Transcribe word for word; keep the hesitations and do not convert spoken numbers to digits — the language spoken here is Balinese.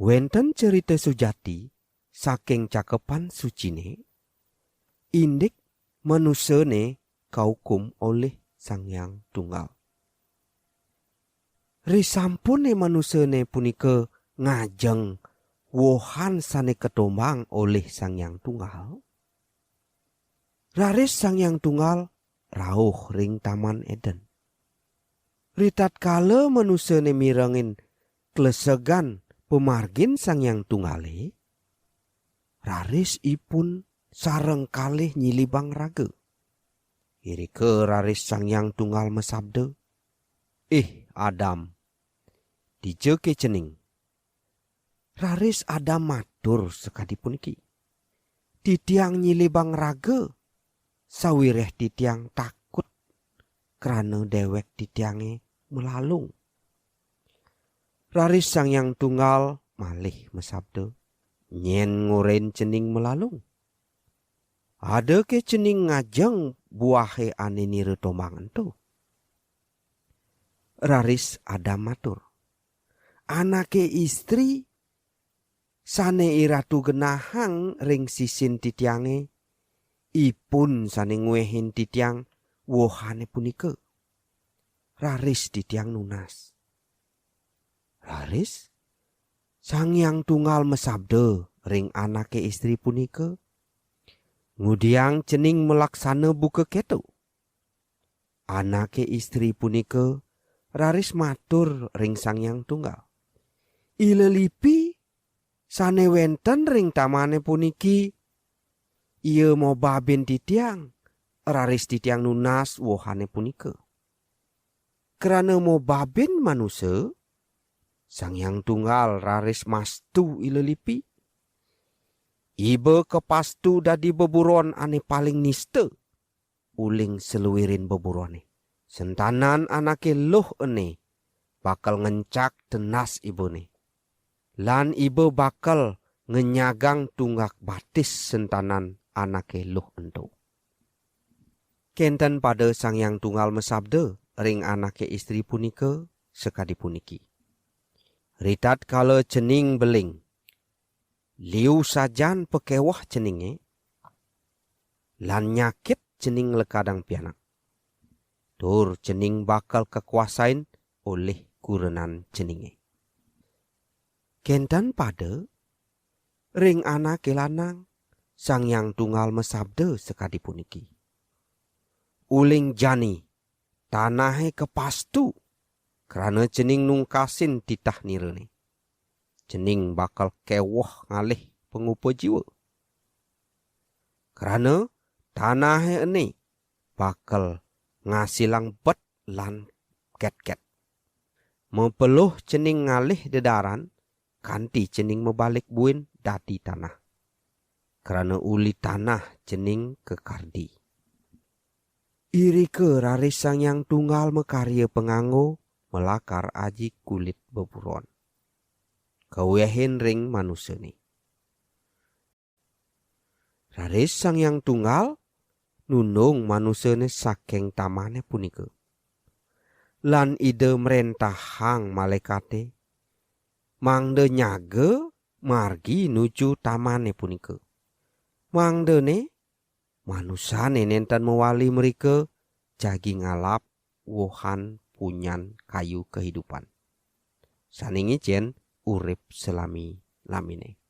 Wénten cerita sujati saking Cakepan Sucine, indik manusane kaukum olih Sang Hyang Tunggal. Risampune manusane punika ngajeng wohan sane katombang olih Sang Hyang Tunggal, raris Sang Hyang Tunggal rauh ring Taman Eden. Ritatkala manusane mirengin klesegan pamargin Sang Hyang Tunggale, raris ipun sareng kalih nyilibang raga. Irika raris Sang Hyang Tunggal masabda, "Ih, Adam, dija ke cening?" Raris Adam matur sakadi puniki, "Titiang nyilibang raga, sawireh titiang takut krana dewek titiange malalung." Raris Sang Hyang Tunggal malih masabda, "Nyen ngoren cening malalung? Ada ke cening ngajeng buahe ane nira tombang ento?" Raris Adam matur, "Anake istri sane iratu genahang ring sisin titiange, ipun sane nguehin titiang wohane punika. Raris titiang nunas." Raris Sang Hyang Tunggal masabda ring anake istri punika, "Ngudiang cening malaksana buka keto?" Anake istri punika raris matur ring Sang Hyang Tunggal, "Ilelipi sane wenten ring tamane puniki, ia mobabin titiang, raris titiang nunas wohane punika." Krana mobabin manusa, Sang Hyang Tunggal raris mastu ilelipi. Iba kapastu dadi beburon ane paling nista uling saluirin beburone. Sentanan anake luh ene bakal ngencak tendas ibane, lan iba bakal ngenyagang tunggak batis sentanan anake luh ento. Kenten pada Sang Hyang Tunggal masabda ring anake istri punika sakadi puniki, "Ritatkala cening beling, liu sajan pakeweh ceninge, lan nyakit cening lekadang pianak. Tur cening bakal kakuasain olih kurenan ceninge." Kenten pada ring anake lanang, Sang Hyang Tunggal masabda sakadi puniki, "Uling jani tanahe kapastu, krana cening nungkasin titah nirane. Cening bakal keweh ngalih pangupa jiwa. Krana tanahe ene bakal ngasilang bet lan ketket. Mapeluh cening ngalih dedaran, kanti cening mabalik buin dadi tanah. Krana uli tanah cening kakardi." Irika raris Sang Hyang Tunggal makarya panganggo malakar aji kulit beburon, kawehin ring manusane. Raris Sang Hyang Tunggal nundung manusane saking tamane punika. Lan Ida mrentahang malaekate mangda nyaga margi nuju tamane punika. Mangdane manusane nenten mawali mrika jagi ngalap wohan punyan kayu kahidupan, sane ngicen urip salami-lamine.